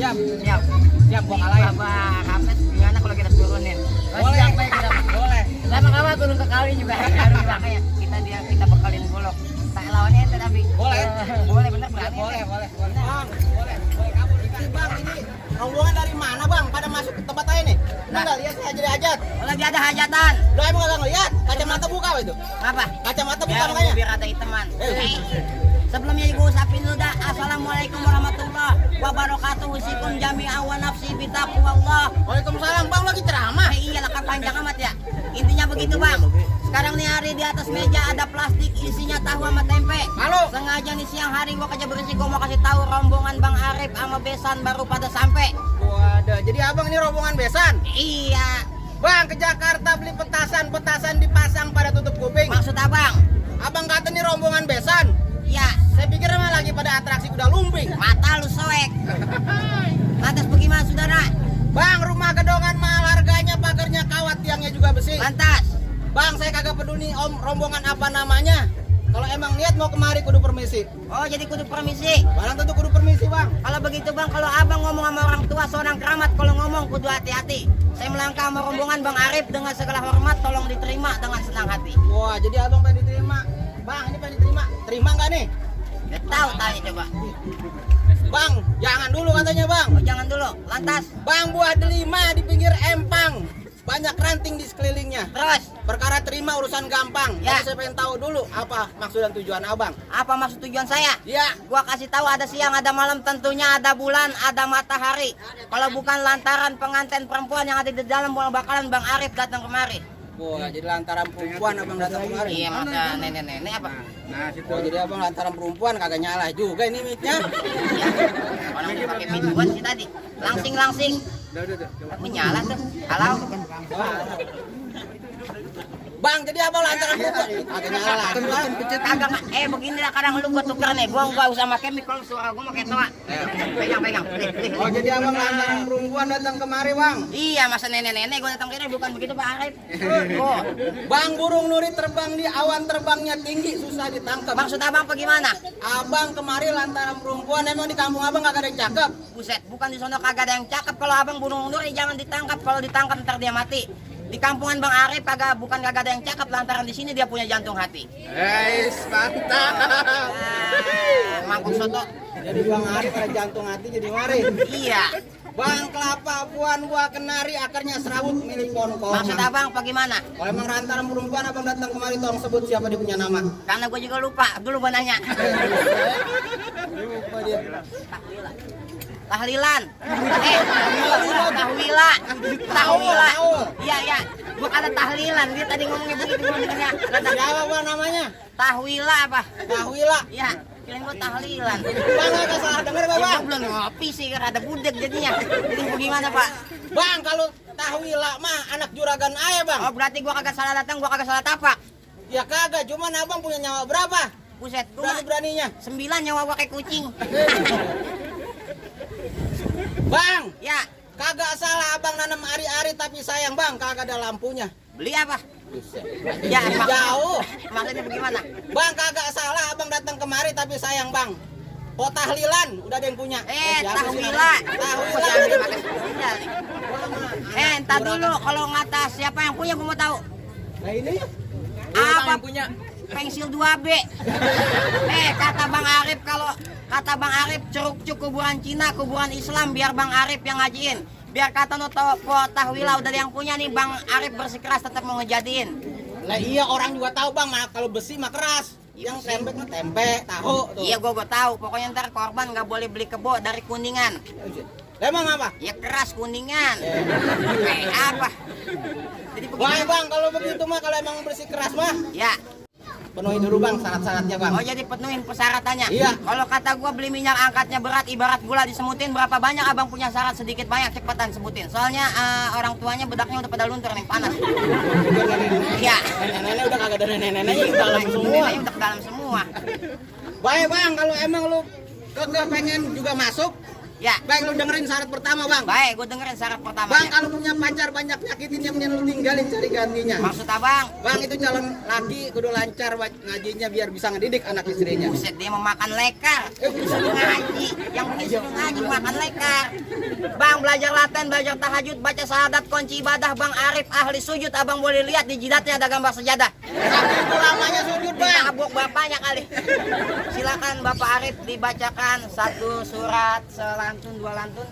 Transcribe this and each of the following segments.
siap. Siap. Siap gua kalahin. Bang, apa gimana kalau kita turunin? Boleh. Siap baik kita. Boleh. Lama-lama turun ke kali juga harus makanya kita bekalin golok. Tak lawannya ente tapi. Boleh. Boleh bener berani. Boleh. Bang, boleh ini bang, ini rombongan dari mana bang? Pada masuk ke tempat saya nih. Enggak lihat saya jadi hajat. Lagi ada hajatan. Lo emang kagak ngeliat? Kacamata buka itu. Apa? Kacamata buka Ya, makanya. biar ada hiteman. Eh. Sebelumnya gue ucapin dulu dah. Assalamualaikum warahmatullahi wabarakatuh. Usikum jami'an wa nafsi bitaqwallah. Waalaikumsalam bang, lagi ceramah. Iya lah kan panjang amat ya. Intinya begitu bang. Sekarang nih hari di atas meja ada plastik isinya tahu sama tempe. Halo. Sengaja nih siang hari gua kerja bersih, gua mau kasih tahu rombongan Bang Arif sama Besan baru pada sampai. Waduh, jadi abang ini rombongan besan. Iya. Bang ke Jakarta beli petasan dipasang pada tutup kuping. Maksud abang? Abang kata nih rombongan besan. Ya. Saya pikir emang lagi pada atraksi kuda lumping. Mata lu soek. Lantas bagaimana saudara? Bang, rumah gedongan mahal harganya, pagarnya kawat, tiangnya juga besi. Lantas? Bang, saya kagak peduli om rombongan apa namanya. Kalau emang niat mau kemari kudu permisi. Oh jadi kudu permisi. Barang tentu kudu permisi bang. Kalau begitu bang, kalau abang ngomong sama orang tua seorang keramat, kalau ngomong kudu hati-hati. Saya melangkah sama rombongan Bang Arif dengan segala hormat, tolong diterima dengan senang hati. Wah, jadi abang pengen diterima. Bang, ini pengen diterima. Terima nggak nih? Gak tahu tanya coba. Bang, jangan dulu katanya bang. Oh jangan dulu. Lantas? Bang, buah delima di pinggir empang. Banyak ranting di sekelilingnya. Terus? Perkara terima urusan gampang. Ya. Tapi saya pengen tahu dulu apa maksud dan tujuan abang. Apa maksud tujuan saya? Ya. Gua kasih tahu ada siang, ada malam, tentunya ada bulan, ada matahari. Kalau bukan lantaran pengantin perempuan yang ada di dalam bakalan Bang Arif datang kemari. Wah, jadi lantaran perempuan abang datang kemari. Iya, maka nenek-nenek apa? Nah, situ. Oh, jadi abang lantaran perempuan kagak nyala juga ini mic-nya. Orang udah pakai minuman sih tadi. Langsing. Menyala tuh. Halo. Bang, jadi abang lantaran perempuan. Kagak nyala. Kagak. Begini lah kadang lu gua tuker nih. Gua enggak usah pakai mic, kalau suara gua pakai toa. Pegang. Oh, jadi abang lantaran perempuan datang kemari, Bang. Iya, masa nenek-nenek gua datang kiri bukan begitu Pak Arif. Oh. Bang, burung nuri terbang di awan, terbangnya tinggi, susah ditangkap. Maksud abang apa gimana? Abang kemari lantaran perempuan, emang di kampung abang kagak ada yang cakep. Buset, bukan di sono kagak ada yang cakep. Kalau abang burung nuri jangan ditangkap. Kalau ditangkap ntar dia mati. Di kampungan Bang Arif kagak ada yang cakep, lantaran di sini dia punya jantung hati. Mantap. Mangkuk soto. Jadi Bang Arif ada jantung hati jadi mari. Iya. Bang, kelapa buah buah kenari, akarnya serabut milik pohon-pohon. Maksud abang apa gimana? Kalau emang lantaran perempuan abang datang kemari, tolong sebut siapa dia punya nama. Karena gue juga lupa. Dulu gua nanya. Lupa dia. Tahlilan. Tahwila. Iya. Gua kata tahlilan. Dia tadi ngomongnya begitu gua dengarnya. Siapa Bang namanya? Tahwila apa? Tahwila. Iya. Kirain gua tahlilan. Bang, nggak salah denger Ya, Bang. gua belum ngopi sih, kan ada budek jadinya. Jadi bagaimana Pak? Bang, kalau Tahwila mah anak juragan ayah Bang. Oh berarti gua kagak salah datang, gua kagak salah tapak. Ya kagak, cuman abang punya nyawa berapa? Buset, gua Berani-beraninya. 9 nyawa gua kayak kucing. Bang, Ya, kagak salah abang nanam ari-ari tapi sayang Bang, kagak ada lampunya. beli apa? Ya, Jauh. Maksudnya bagaimana? Bang, kagak salah abang datang kemari tapi sayang Bang. Oh tahlilan, udah ada yang punya. Siapa sih Tahwila. namanya? Tahwila. Entar dulu kalau ngata siapa yang punya gua mau tahu. Nah ini ya. Apa punya? Pensil 2B. Kata Bang Arif, kalau kata Bang Arif ceruk kuburan Cina, kuburan Islam, biar Bang Arif yang ngajiin. Biar kata no Tahwila udah ada yang punya nih, Bang Arif bersikeras tetap mau ngejadiin. Lah iya, orang juga tahu Bang, kalau besi mah keras. Yang tempe mah tempe, tahu tuh. Iya gua tahu. Pokoknya ntar korban nggak boleh beli kebo dari Kuningan. Emang apa? Ya keras Kuningan. Apa? Jadi Wah begini. Bang, kalau begitu mah, kalau emang bersih keras mah, Ya. penuhi dulu Bang syarat-syaratnya Bang. Oh jadi penuhin persyaratannya. Iya. Kalau kata gua beli minyak angkatnya berat ibarat gula disemutin, berapa banyak abang punya syarat sedikit banyak cepetan sebutin. Soalnya orang tuanya bedaknya udah pada luntur nih panas. Iya. Nenek-nenek udah kagak ada nenek-neneknya di dalam semua. Neneknya udah ke dalam semua. Baik Bang, kalau emang lu kagak pengen juga masuk, Ya. Baik, lu dengerin syarat pertama, Bang. Baik, gue dengerin syarat pertama. Bang, kalau punya pacar banyak nyakitin yang lu tinggalin cari gantinya. Maksud abang? Bang, itu calon laki kudu lancar ngajinya biar bisa ngedidik anak istrinya. Buset, dia mau makan lekar. Disuruh ngaji. Yang disuruh ngaji makan lekar. Bang, belajar laten, belajar tahajud, baca syahadat, kunci ibadah. Bang Arif ahli sujud. Abang boleh lihat di jidatnya ada gambar sejadah. Sampai itu lamanya sujud, Bang. Ditabuk bapaknya kali. Silakan Bapak Arif dibacakan satu surat selantun, dua lantun.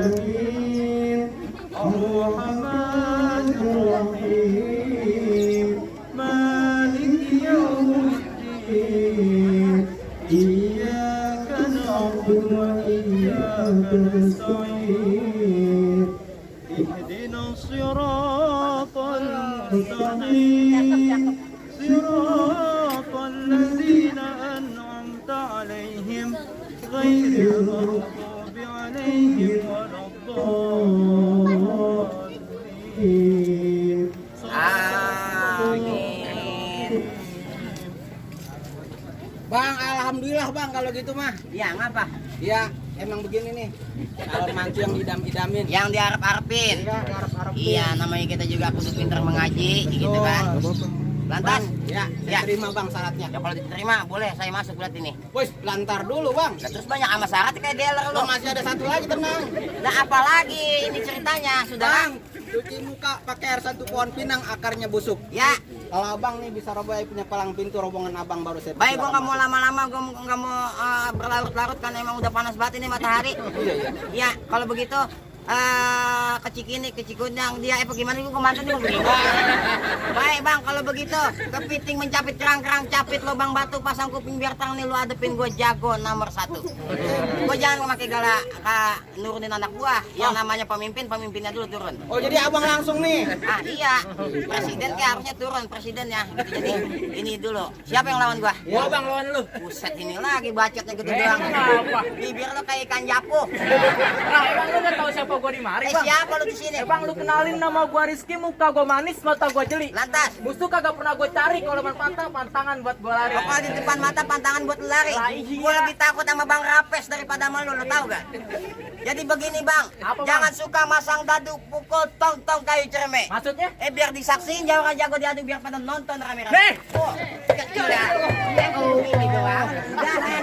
Alhamdulillahirrahmanirrahim. Ar-Rahmanir-Rahim. Maliki yaumiddin. Iyyaka na'budu wa iyyaka nasta'in. Ihdinas siratal mustaqim. Siratal ladzina an'amta 'alaihim ghairil maghdubi 'alaihim waladdallin. Amin. Bang, alhamdulillah, Bang, kalau gitu mah. Ya, ngapa? Ya, emang begini nih. Calon mantu yang idam-idamin. Yang diharap-harapin. Iya, harap-harap. Iya, namanya kita juga kudu pintar mengaji, gitu kan. Lantas? Ya, Ya. saya terima, Bang, syaratnya. Ya kalau diterima, boleh saya masuk buat ini. Bos, lantar dulu, Bang. Nah, terus banyak sama syarat kayak dealer Lo lo. masih ada satu lagi, tenang. Nah, apa lagi ini ceritanya, sudah? Bang, cuci muka pakai air satu pohon pinang, akarnya busuk. Ya, Kalau abang nih bisa roboh punya palang pintu rombongan abang baru saya. baik, gua nggak mau lama-lama, gua nggak mau berlarut-larut karena emang udah panas banget ini matahari. Iya, iya. Ya, kalau begitu kecikunang dia apa gimana gua kemantan nih begini. Baik bang, kalau begitu kepiting mencapit kerang-kerang capit lubang batu pasang kuping biar terang nih lu adepin gua jago nomor 1. Gua jangan pakai gala nurunin anak gua yang namanya pemimpinnya dulu turun. Oh, jadi abang langsung nih. Ah iya, presiden kayak harusnya turun presidennya. Gitu. Jadi ini dulu. Siapa yang lawan gua? Gua bang lawan lu. Buset ini lagi bacotnya gede doang. Bibir lo kayak ikan japo. Nah, emang lu gak tahu siapa gua di mari, Bang? Siapa lu di sini? Bang, lu kenalin nama gua Rizky, muka gua manis, mata gua jeli. Lantas, Musuh kagak pernah gua cari, kalau pantangan buat gua lari. pokoknya di depan mata pantangan buat lari. Lah, iya. Gua lebih takut sama Bang Rapes daripada sama lu tahu gak? Jadi begini Bang, Apa, Bang? jangan suka masang dadu pukul tong-tong kayu cerme. Maksudnya? Biar disaksiin jago-jago diadu biar pada nonton rame-rame. Nih! Oh, kecil ya. Ini doang. Jangan.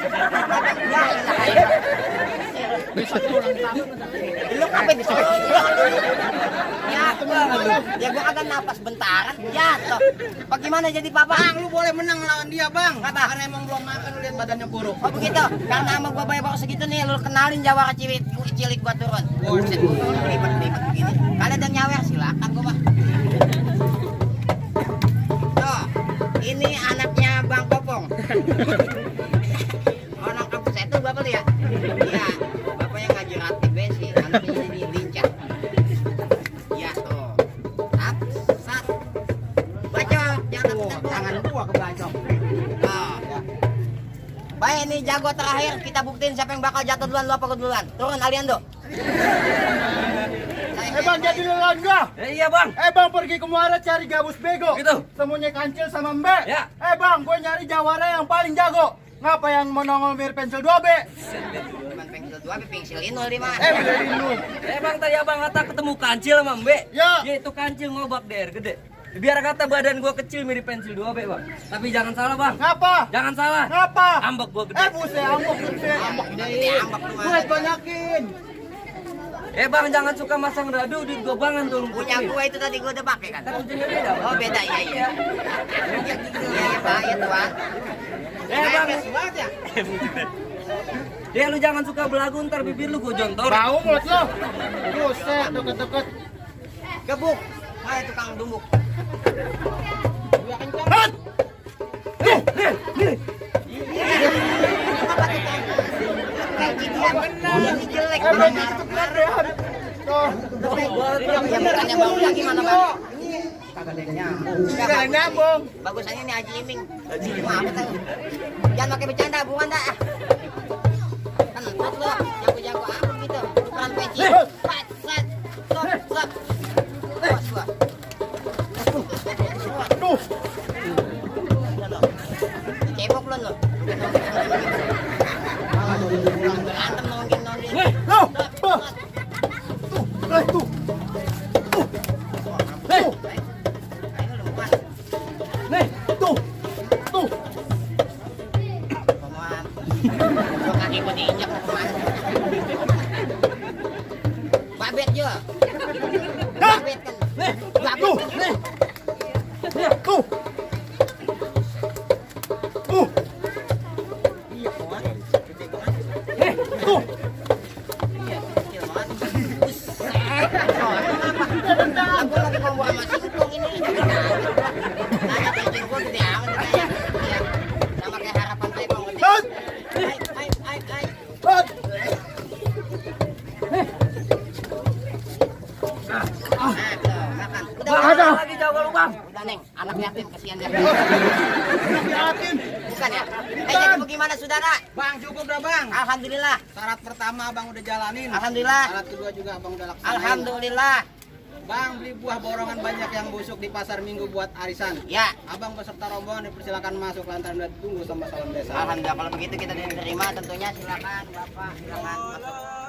Lu apa disuruh? Ya gua kagak napas bentaran jatuh. Bagaimana jadi papa? Bang, lu boleh menang lawan dia, Bang. Apa? Karena emang belum makan, lu lihat badannya kurus. Oh begitu, karena sama gua bayar baru segitu nih, lu kenalin jawara cilik gua turun. Buset, ribet begini. Kalian ada nyawer silakan gua mah. Tuh, ini anaknya Bang Popong. Orang kampus saya tuh bapak lihat. Iya, bapaknya ngaji ratib besi, anaknya jadi lincah. Iya tuh. Tap, sat. Bacok, jangan tepuk Tangan gua kebacok. Nah. Baik, ini jago terakhir, kita buktiin siapa yang bakal jatuh duluan, lu apa gua duluan. Turun Aliando. Bang, jadi lu lawan gua. Iya, Bang. Bang, pergi ke muara cari gabus bego. Gitu. Semuanya kancil sama Mbak. Ya. Bang, gue nyari jawara yang paling jago. Ngapa yang menongol mirip pensil 2B? Cuman pensil 2, pensil inul di mah. Beliin lu. Bang, tadi abang kata ketemu kancil sama Mbe. Ya. Dia itu kancil ngobak der gede. Biar kata badan gua kecil mirip pensil 2B, Bang. Tapi jangan salah, Bang. Ngapa? Jangan salah. Ngapa? Ambek gua gede. Buset, ambok gede. Ini ambak tuh Gue mah. banyakin. Bang, jangan suka masang dadu di gua bangan tuh. Punya gua itu tadi gua udah pakai kan. Kan ujungnya beda, Bang. Oh beda, iya. Iya, Pak, ya Tuhan. Bang. Banget ya. Ya lu jangan suka belagu ntar bibir lu gua jontor. Bau mulut lo. Buset, deket-deket. Gebuk. Hai tukang dumbuk. Hot! Ini jelek. Bang, itu keren. Tuh. Ya bukannya bang lagi mana bang? kagak ada yang nyambung. Nggak ada yang nyambung. Bagusannya nih Haji Iming. Maaf tahu. Jangan pakai bercanda, bukan dah. Kentut lo, jago-jago apa gitu. Ukuran peci. Set, set, stop, stop. Awas gua. Tuh. Cebok lo lo. Berantem nongkin. Tuh. Tuh. Nih, tuh. Tuh. Kaki gua diinjak mau kemana? Babet juga. Babet kan. Tuh. Nih. Tuh. Tuh. Iya, kawan. Gede banget. Tuh. Iya, kecil banget. Buset. Aku lagi mau buang sama singkong ini. Nanya kencing gua gede amat katanya. Iya. Sama kayak harapan saya Bang Gede. Hot. Hai. Hot. Nah, tuh, makan. Udah, Nggak ada. Lagi jago lu bang. Udah, Neng. Anak yatim, kasihan dia. Yakin. Bukan ya? Jadi bagaimana saudara? Bang, cukup dah bang. Alhamdulillah. Syarat pertama abang udah jalanin. Alhamdulillah. Syarat kedua juga abang udah laksanain. Alhamdulillah. Bang, beli buah borongan banyak yang busuk di pasar minggu buat arisan. Ya. Abang beserta rombongan dipersilakan masuk lantaran udah tunggu sama salam desa. Alhamdulillah kalau begitu kita diterima tentunya silakan Bapak silakan masuk.